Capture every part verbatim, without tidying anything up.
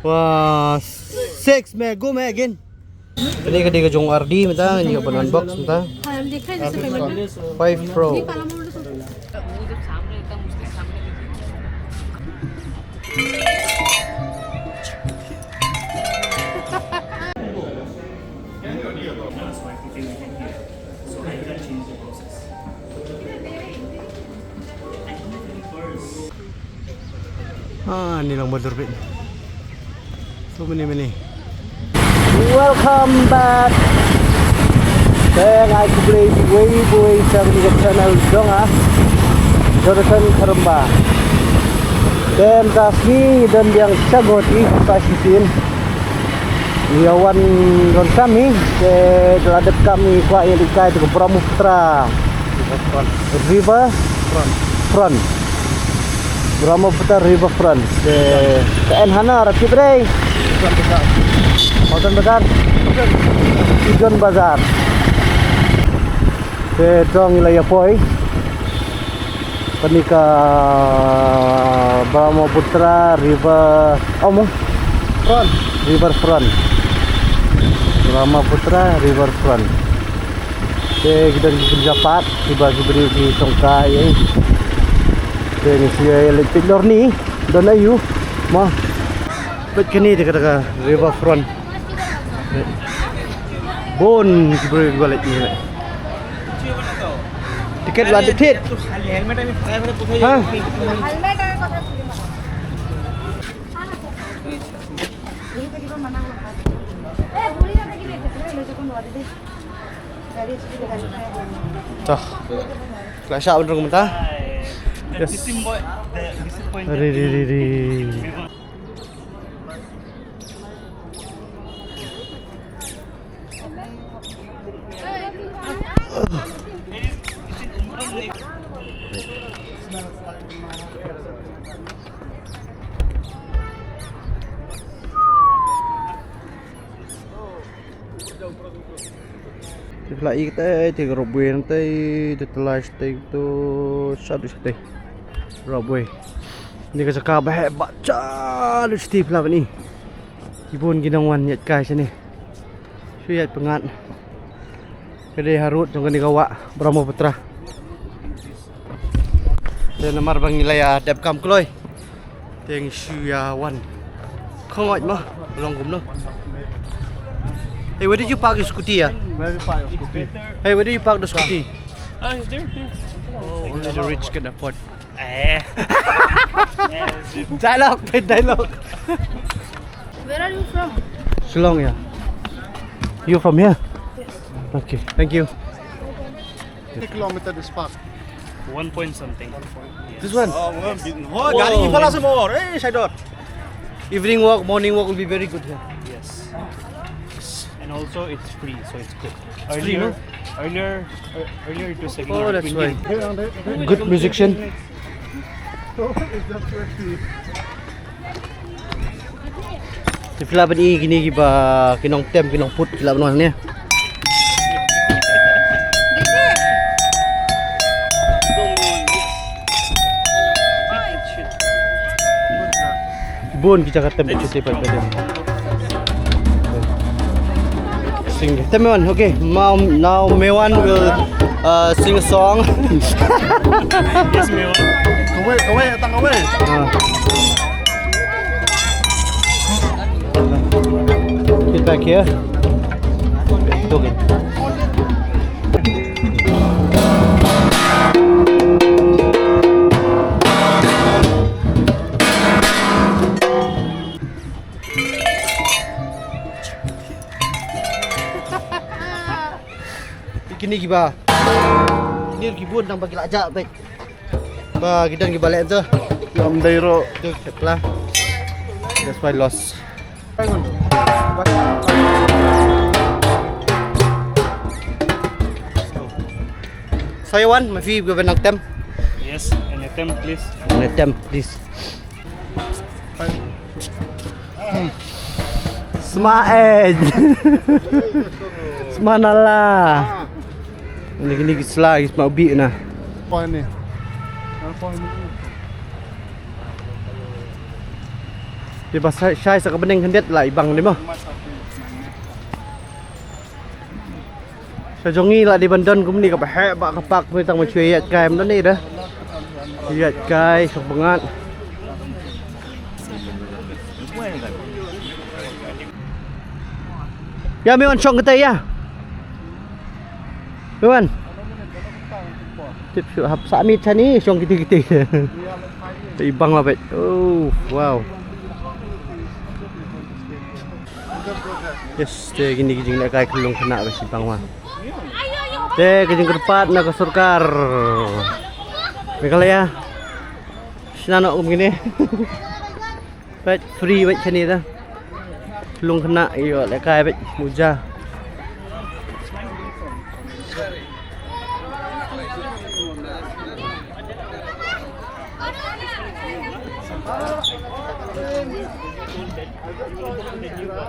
Wah, six me, go me again. Kane ka dei ka jong R D mynta, ngi ïa ban unbox mynta. Five Pro. Ah, ni long motor bit. So many, many. Welcome back. Te nga ai khublei biwei biwei sha kane ka channel jong nga, Jonathan Kharamba. Te mynta sngi don biang sha Guwahati, pa shisien. Ïa wan donkam hi, te da la dep kam hi kwah ïa leit kai te ka Brahmaputra River Front. Brahmaputra River Front. Te ka en hana ra tip rei. Mountain Bazar. Mountain Bazar. Te dong ila ïa poi. Kane ka Brahmaputra River, oh, mo? Front. River Front. Brahmaputra River Front. Te ki don ki kynja pat, kiba ki briew ki shongkai, eh. Te ngi shu ïa leit peit lor ni, don aïu, mo? Peit kane te ka, te ka River Front. Bun ki briew kiba leit ni. Ticket la dep thied. Ha? Tah. Ka shah ban rung mynta. Yes. Ri, ri, ri, ri. Te phi la i katei, te ka robway hangtei, te tylli shatei to, shaduh shatei. Robway. Ni ka jaka ba heh ba shaduh shatei phi la ban i. Ki bun ki nongwan ïaid kai shane. Shu ïaid pyngngad. Ka dei ha road jong kane ka wah Brahmaputra. Te namar ba ngi la ïa dep kam kloi. Te ngi shu ïa wan. Khongoi ma, long kumno. Hey, where did you park your scooty, yeah? Where you park your scooty? Hey, where do you park the scooty? Ah, there, there. Oh, only the rich can afford. Eh. Dialogue, dialogue. Where are you from? Shillong, yeah. You from here? Yes. Okay, thank you. Fifty kilometer this park. One point something. This one? Oh, one bit. Oh, gari pala semua. Eh, Shaidot. Evening walk, morning walk will be very good here. Yes. And also it's free, so it's good. It's free, earlier, no? Earlier, uh, earlier it was like, oh, that's why. Good musician. Te phi lah ban i kine kiba ki nongtem ki nongput phi lah ban wan hangne. Bun ki jaka tem ki shisha pat pat. Sing. Tem Mewan, okay. Now, now Mewan will, uh, sing a song. Yes, Mewan. Kawei, kawei, tang kawei. Ah. Get back here. Okay. Kine kiba, kine ki bun nang ba ki la jah bad ba ki don kiba leh tu. Ki ym dei ruh. Tu kepla. That's why lost. Sai wan, ma phi ba nang tem. Yes, an attempt, please. An attempt, please. Sma eh. Sma nala. Ni ni sla is ma bi na. Point ni. Point ni. Dei ba shai, shai sa ka bneng khyndiat la i bang dei mo. Sha jong ngi la dei ban don kumne kaba heh bha ka park, mynta tang ma shu ïaid kai, ym don ei da. Ïaid kai shong pyngngad. Ïa, me wan shong kata ïa. Wan. Tip shu hap sa miet shane shong kiti kiti. Te i bang la beit. Oh, wow. Yes, te kine ki jinglehkai khyllung khynnah ba shi bang wa. Te ki jingkyrpad na ka sorkar Meghalaya. Shna noh kum kine. Beit free beit shane da. Khyllung khynnah ïoh lehkai beit muja.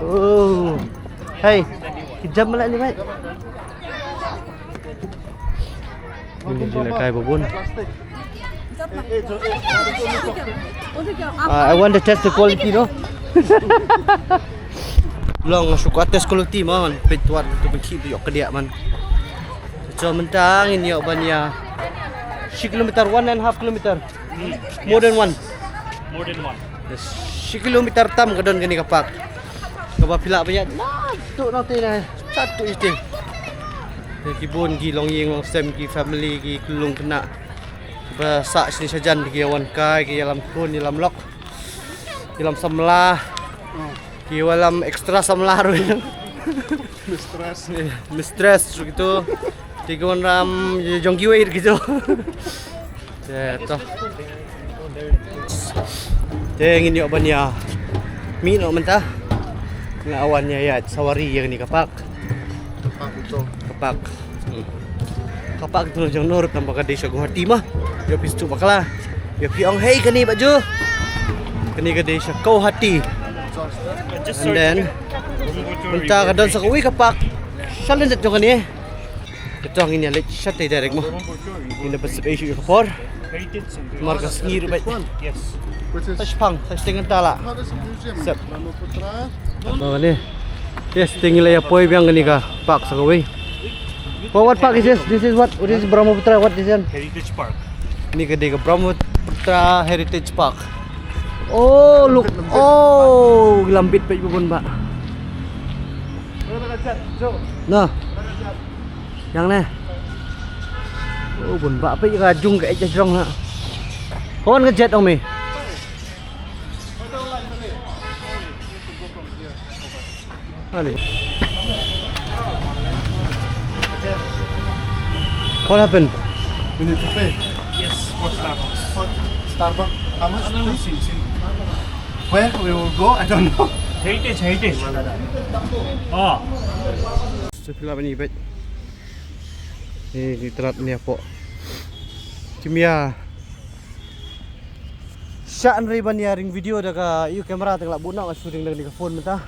Oh. Hey, ki jam la ni beit. Ini jinglehkai ba bun. Ah, I want to test the quality, no? Long shu kwah test quality man, peit wat tu peit tu ïoh kadiah man. So mynta ngin ïoh ban ïa shi kilometer, one and a half kilometer. More than one. More than one. Yes. Shi kilometer tam ka don kane ka park. Kaba phi lah ban ïaid na tu nangta na satu iste. Ki bun ki longïing longsem, ki family, ki khyllung khynnah. Ba sah shane shajan ki ïa wan kai, ki ïalam khun, ïalam lok, ïalam samla, ki ïalam extra samla ruh. Mistress. Mistress ruh kitu. Te ki wanrah ïa jong kiwei ruh kitu. Te to. Te ngin ïoh ban ïa mih noh mynta. Nga wan ïa ïaid sawari ïa kane ka park. Ka park uto. Ka park. Hmm. Ka park uto jong no ruh tang ba ka dei sha Guwahati ma. Ïoh phi shu bakla. Ïoh phi ong hei kane ba ju. Kane ka dei sha Guwahati. And then mynta ka don sa kawei ka park sha lyndet jong kane. Ka tong ngin ïa leit shatei direct mo. Ngin ïa pynsep ei shuh ïa ka por. Namar ka sngi ruh beit. Yes. Sa shipang, sa shiteng kynta la. Sep. Mo kane. Yes, te ngi la ïa poi biang kane ka park sa kawei. What, what park is this? This is what? This is Brahmaputra. What is it? Heritage Park. Kane ka dei ka Brahmaputra Heritage Park. Oh, look. Oh, ki la mbit beit ba bun ba. Na. Yang ne. Oh, bun ba peit ka jung ka ej ka jrong na. Ka wan ka jet ong me. Ali. What happened? We need to pay. Yes, for Starbucks. For Starbucks, how much? Same, same. Where we will go, I don't know. Heritage, heritage. Oh. Sa phi lah ban ïa beit. Ni, ni trat ni apo. Kim ïa. Shah hynrei ban ïa ring video da ka ïu camera, tang la buh noh, nga shu ring da kane ka phone mynta.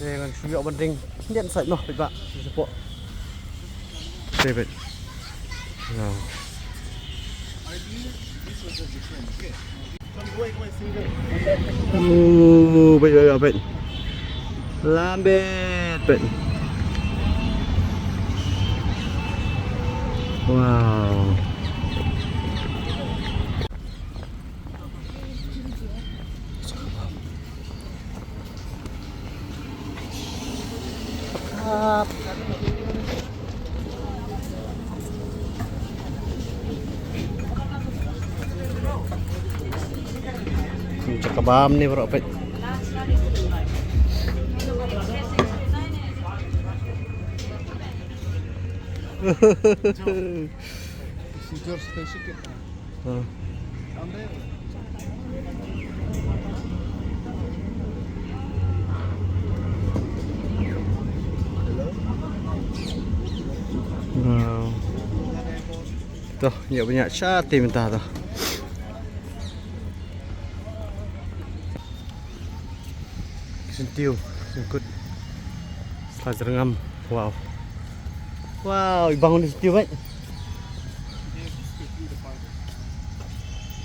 Te ngan shu ïoh ban ring. Ngan sait noh peit ba. Shu support. Te peit. Wow. Oh, peit, peit, peit. Lambet, peit. Wow. Cakap bam ni bro, pet. Sijor spaceship. Hmm. Wow. Tuh, ïa banyak shati mynta tuh. Sentiw, sengkut. Sla jrngam. Wow. Wow, ibang ni sentiw, mate.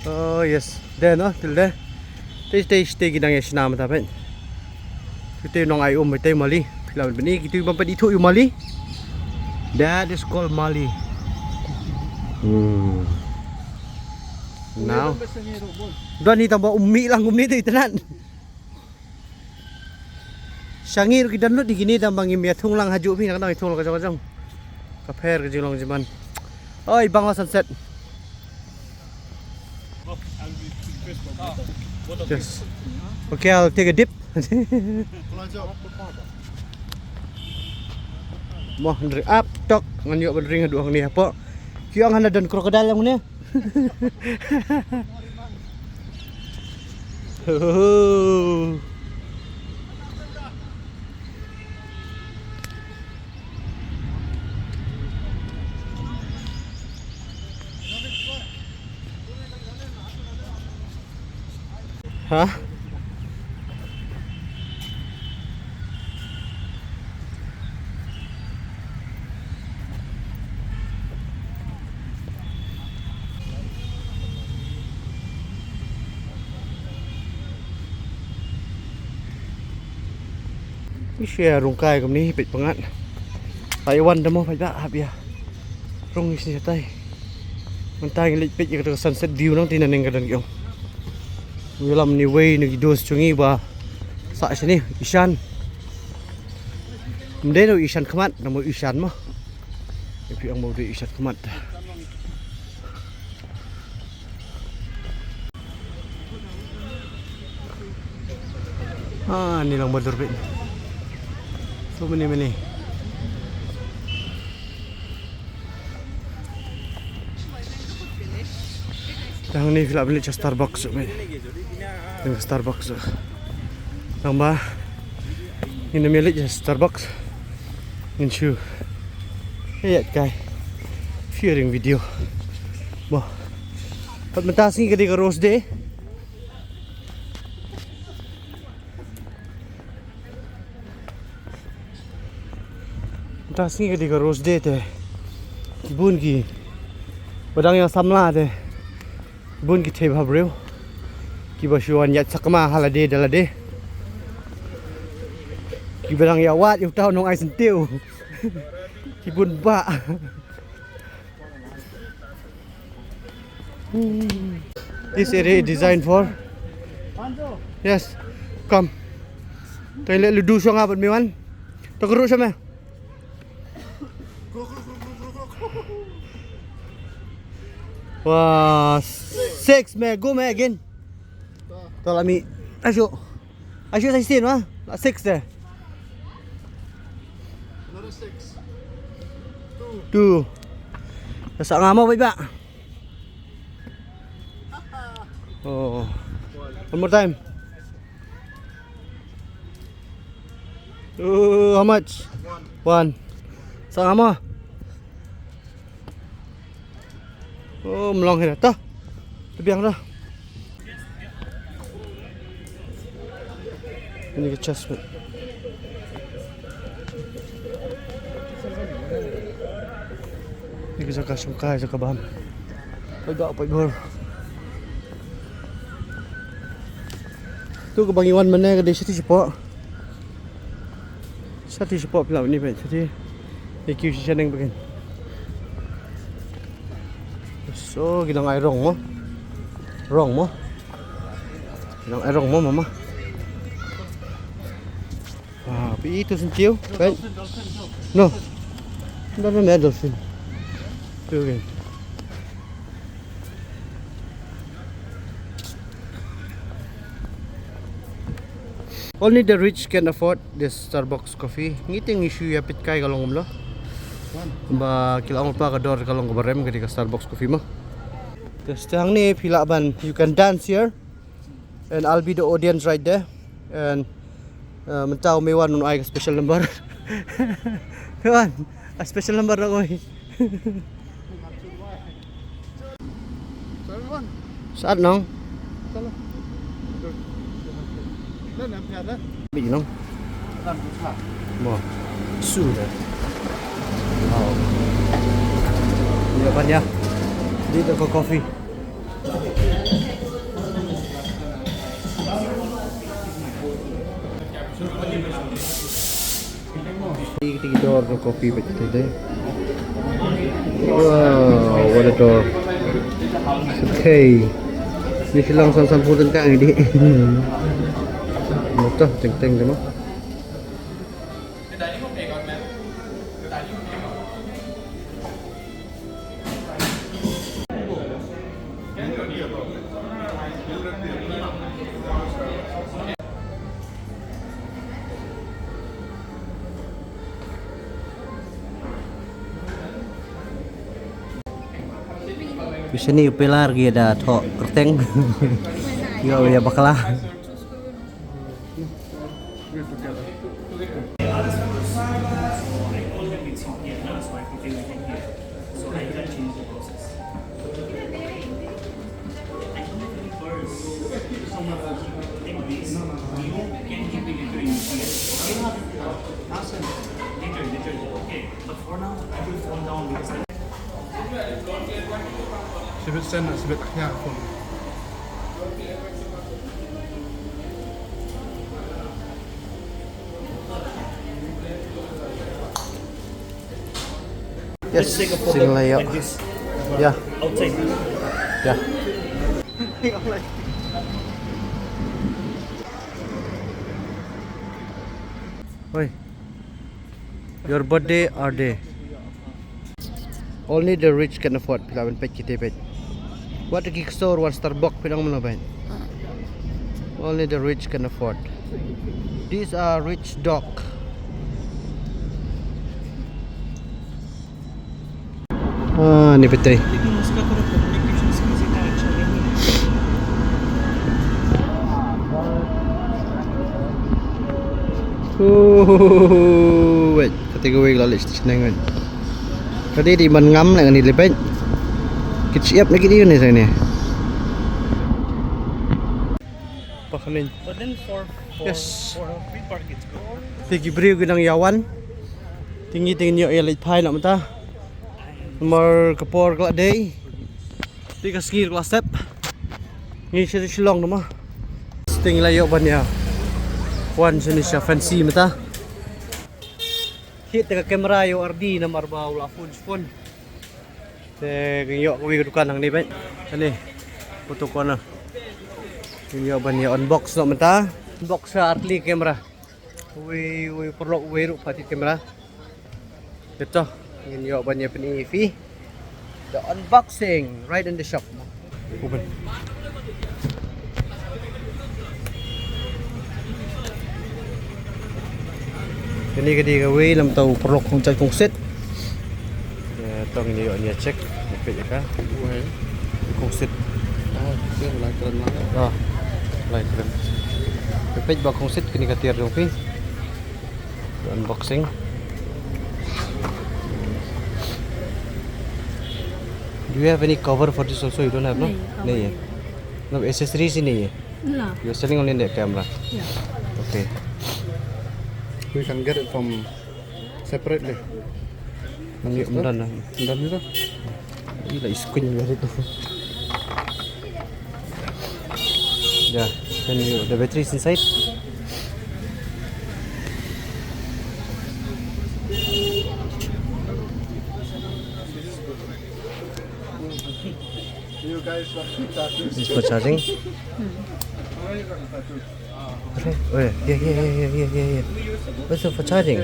Oh, yes. There, no? Till there. Te te te ki dang ïa shna mynta peit. Ki te nong ai um te Mali. Phi lah ban pyni kitu bym pat ithuh ïa u Mali. That is called Mali. Hmm. Now. Don hi tang ba um mih lang kumne te itynnad. Sha ngi ruh ki don lut ïa kine tang ba ngim ïa thung lang hajuh phi, na ka dang ïa thung lang ka jong ka jong. Ka pher ka jinglong jingman. Oi, Bangla sunset. Yes. Okay, I'll take a dip. Mo, hynrei ap tok ngan ïoh ban ring haduh hangne hapoh. Ki ong hana don crocodile hangne. Ha? Ngi shu ïa rung kai kumne peit pyngngad. Ai wan da mo peit ba hap ïa rung ngi shisha tai. Mynta ngi leit peit ïa ka sunset view nangta nangne ka dang ïong. Ngi lam ni wei na ki dos jong ngi ba sah shane Ishan. Ym dei no Ishan khmat, na mo Ishan mo. Ïa phi ong mo dei Ishan khmat. Ah, ni long badur peit. So many, many. Tang ni phi lah ban leit sha Starbucks peit. Tang Starbucks. Tang ba. Ngin ym ïa leit sha Starbucks. Ngin shu. Ïa kai. Fearing video. Mo. Pat mynta sngi ka dei ka rose day. Mynta sngi ka dei ka rose day te. Ki bun ki ba dang ïa samla te. Ki bun ki thei bha briew. Ki ba shu wan ïaid sakma ha lade da lade. Ki ba dang ïa wad ïa uta u nong ai syntiew. Ki bun ba. This area is designed for. Yes. Come. To leh ludu shong abat miwan. To kru shame. Wah, six me, go me again. To la mi. Ayo. Ayo sa sixteen wa? La six de. Another six. Two. Two. Sa nga mo ba ba. Oh. One more time. Oh, how much? One. One. Sa nga mo. Oh, mlong hi dah. Tah. Tebiang dah. Ini ke chest peit. Ini ke jaka shongkai, jaka bam. Peit ba, peit bor. Tu ka ba ngi wan mynne ka dei shati shapoh. Shati shapoh phi lah ban ïohi peit shati. Ïa ki shisha neng peit. So ki dang ai rong mo. Rong mo. Ki dang ai rong mo mama. Wow, phi i tu syntiew, right? No. Ym don me dolphin. Tu kan. Only the rich can afford this Starbucks coffee. Ngi te ngi shu ïa peit kai ka long kumno. Ba ki la ong ba ka dor ka long kaba rem ka dei ka Starbucks coffee mo. Te stang ne phi lah ban, you can dance here. And I'll be the audience right there. And, uh, mynta u Mewan un ai ka special number. Mewan, a special number na oi. Sat nong. Bi nong. Mo. Su de. Wow. Ni ban ya. Di the coffee. Ki dor jong coffee bad te de. Wow, what a dor. Okay. Ni ki long san san phew tyngka ngi dei. Mo to teng teng de mo. Pisa ni u pilar ki da thoh kyrteng. Yo, ya bakla. Sibit sen, sibit akhnya pun. Yes, single layer. Yeah. Yeah. Oi. Your birthday are day. Only the rich can afford. Phi lah ban peit kite peit. Wat ki store wan Starbucks phi dang mano peit. Only the rich can afford. These are rich dog. Ah, ni peit. Oh, wait. Kata ka wei ka la leh station ngan. Ka dei dei ban ngam na kane le peit. Ki shyiap na ki dei ne sa ne. Pakhanin. But then for, for, yes, for a free park it's good. Te ki briew ki nang ïawan. Te ngi te ngin ïoh ïa leit phai noh mynta. Namar ka por ka la dei. Te ka sngi ka la sep. Ngi sha Shillong namar. Te ngi la ïoh ban ïa wan shane sha Fancy mynta. Hit te ka camera ïoh ardi namar ba u la phone phone. Te ngin ïoh kawei ka dukan hangne bad. Hangne. Photo corner. Ngin ïoh ban ïa unbox noh mynta. Unbox sa artylli camera. Uwei, uwei paralok, uwei ruh pat camera. Te to ngin ïoh ban ïa pyni ïa phi. The unboxing right in the shop. Open. Kane ka dei kawei na bynta u paralok kong jait kongsit. Ïa, to ngin ïa check. Peit ïa ka. Kongsit. Ah, lai kren lang. Ah, lai kren. Peit ba kongsit kane ka tiar jong phi. Unboxing. Do you have any cover for this also? You don't have, no? Nahi, cover nahi hai. Nahi. No accessories hi nahi hai. No. You're selling only the camera. Yeah. Okay. We can get it from separately. Nang ïoh mynta na. Mynta ni tu. Ila iskun ni tu. Yeah, then you, the battery is inside. This is for charging. Oh, yeah, yeah, yeah. What's it for charging?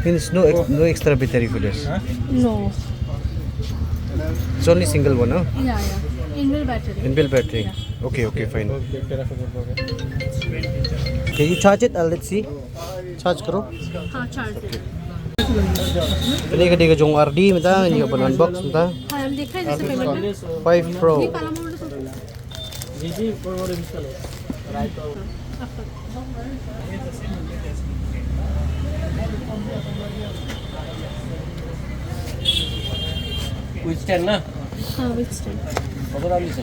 Means no ex- no extra battery for this. No. It's only single one, no? Yeah, yeah. Inbuilt battery. Inbuilt battery. Yeah. Okay, okay, fine. Okay, you charge it and let's see. Charge करो. हाँ, charge दे। Kane ka dei ka jong R D mynta, ngi ïoh ban unbox mynta. हाँ, हम देखा है जैसे पहले। Five Pro. ये काला मोड़ तो। जी, जी, ऊपर वाले भी चलो। With stand ना? हाँ, with stand। কত দাম দিছে?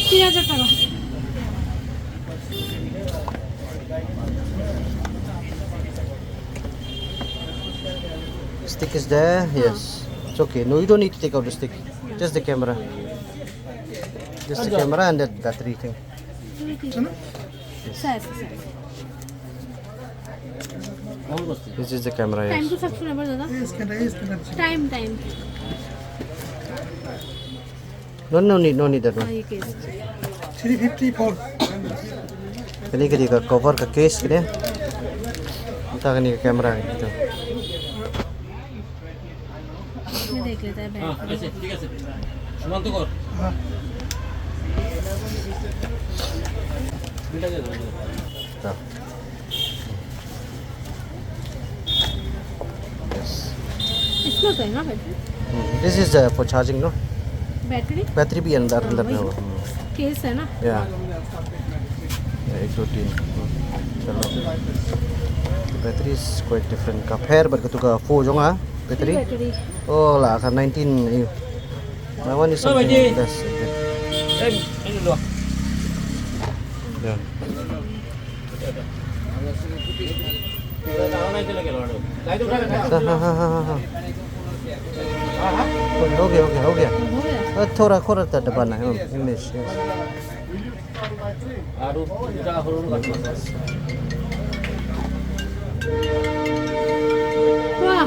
তিন হাজার টাকা। Stick is there? Yes. It's okay. No, you don't need to take out the stick. Just the camera. Just the camera and that battery thing. This is the camera, yes. Time to subscriber, dada. Time, time. No, no need, no need that one. Ah, ye case. Three fifty-four. Kane ka dei ka cover ka case kane. Mynta kane ka camera kane. ये देख लेते हैं बैग। हाँ, ऐसे, ठीक है, ऐसे। सुमंत को। हाँ। Yes. इसमें तो है ना बैटरी? Hmm, this is, uh, for charging, no? बैटरी? Battery भी अंदर, हाँ, अंदर में वही। होगा। Hmm. केस है ना? Yeah. Yeah, एक दो तीन। चलो। The battery is quite different. का फेर बट का फोर जोंगा battery। Battery। Oh, la ka nineteen. My one is something like this. Okay. Yeah. हाँ, हाँ, हाँ, हाँ, हाँ। हो गया, हो गया, हो गया, हो गया। अ, थोड़ा, थोड़ा सा दबाना है, हाँ, English, yes। वाह,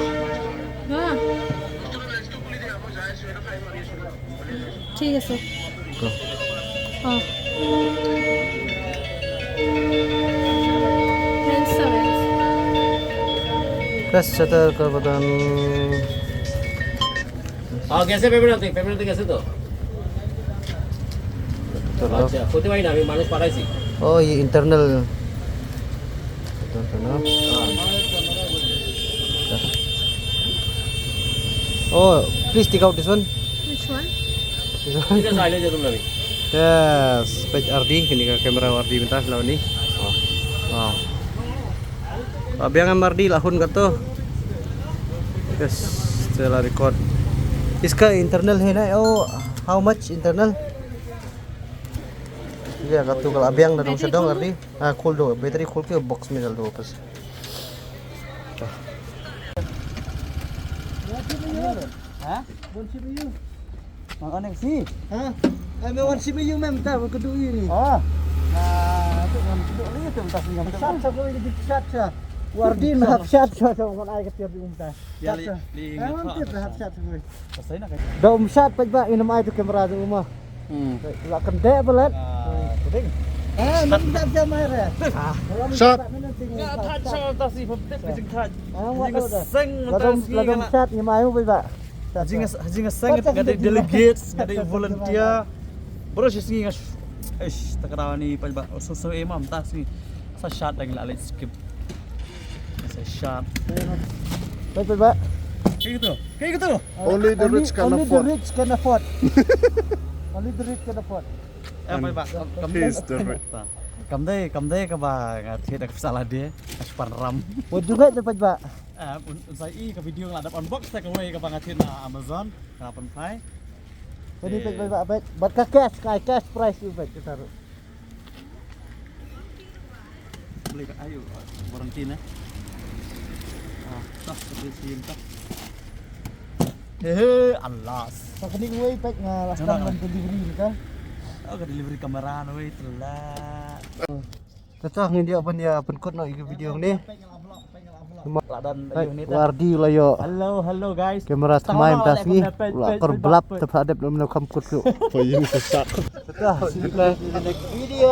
वाह। ठीक है सर। हाँ। Press shutter का बटन। हाँ, कैसे पेमेंट होती है? पेमेंट होती है कैसे तो? तो लो। আচ্ছা, প্রতিমাই না, আমি মানুষ পাঠাইছি। ও, ये internal। Internal। हाँ। Oh, please take out this one. Which one? This one. এটা সাইডে যেতে হবে। Yes, peit Ardi, kane ka camera Ardi mynta sha la une. Oh. Wow. Ba biang em Ardi la hun kato. Yes, te la record. इसका internal है ना? Oh, how much internal? ये का तो कल अभियांग ना dong sha dong Ardi. हाँ, खोल दो, बैटरी खोल के बॉक्स में डाल दो वापस। हाँ? Wan shim ïa u. Wan shim ïa u. Ha? Eh, me wan shim ïa u mem ta, wan kdew ïa u ni. Oh. Na, tu wan kdew ïa u tu, mynta sngewbha. Shat sha kawei, shat sha. Wardin hap shat sha, sha wan ai ka tiar di mynta. Ïa, li, li, eh, wan tiar hap shat sha kawei. Pasai na ka. Da um shat peit ba, ngam ai tu kamera tu ma. Hmm. La kyndit ba leh. Ah, puding. Ah, mynta sha mai re. Ah. Shat. Nga thait sha ta si pha tip ka jingthait. Ah, wat da. Jingïaseng mynta sngi nga la. Shat, ngam ai u peit ba. Jing, jingïaseng nga dei delegates, nga dei volunteer. Bro, shi sngi nga sh-, eish, ta ka daw ni peit ba, so, so, eh, mam, ta sngi. Sa shat dang la leh skip. Sa shat. Peit, peit ba. Kaei kata? Kaei kata? Only the rich can afford. Only the rich can afford. Only the rich can afford. Eh, peit ba, kam, kam dei. He's the rich. Kam dei, kam dei kaba nga thied da ka pisa lade, nga shu pan ram. Wat ju ngai da peit ba. Eh, un, un sa i ka video nga la dep unbox ta kawei kaba nga thied na Amazon, nga la pynphai. Peit, peit, peit, peit. Bad ka cash, ka cash prize tu peit, kita ruh. Boleh ka ayu, warranty na. Ah, tah, ka dei sim tah. He, he, alas. Sa kane kawei peit nga last time ngan delivery ni ka. Oh, ka delivery kamera na wei, telat. Te to ngin ïa ban ïa pynkut noh ïa ka video hangne. La don ïa une ta. Wardi la ïoh. Hello, hello guys. Kamera thymmai mynta sngi. La kor blap te pha dep lem no kam kut ruh. Pha ïing sa sat. Te to see you guys in the next video.